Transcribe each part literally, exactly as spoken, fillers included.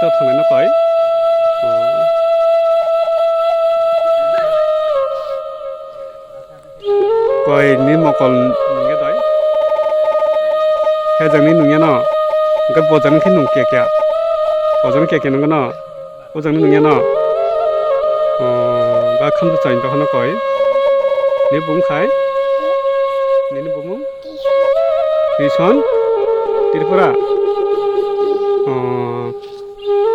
doctor thangnai no koi. Koi ni mokol nungya dai. Hejak ni nungya no. Hingke bojak ni khe nung kya kya. Bojak ni kya kya nungya no. Bojak ni nungya no. Oh, ba khamsa chain to hano koi. Ni bung khai. Nini bumung. Tison. Tripura. Oh.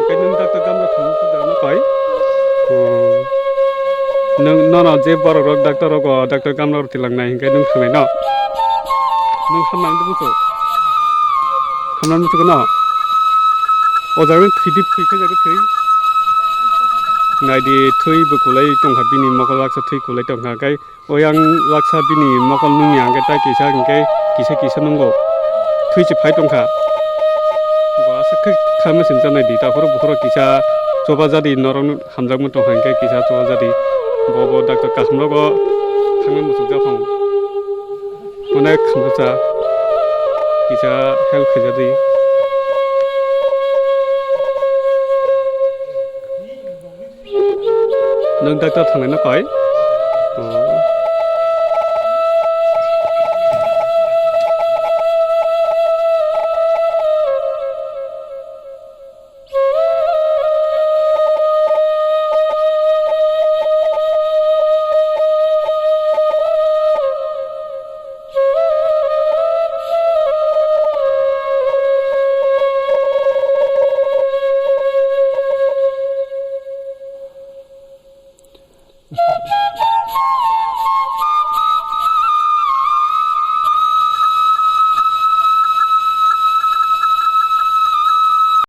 Hingke nung doctor gamra thum tu jagano koi. Hmm. Nung nono je borok rok doctor rogo, doctor gamra rok tilang nai hingke nung thungnai no. Nung hamnang de musu. Hamnang musu no. O jaga thwi di thwi khe jaga thwi. Nai di thwi bo kulai tongkha bini mokol laksa thwi kulai tongkha kai. O yang laksa bini mokol nungya hingke tai kisa hingke kisa kisa nungo. Thwi se phai tongkha. Bo aswk khe kha machine chanai di. Taphuru bukhuro kisa choba jadi norok hamjakmung tongkha hingke kisa choba jadi. Bo bo doctor kaham rogo thangma muchuk japhang. Onek khamsa kisa help khaijadi. Nwng doctor thangnai no koi?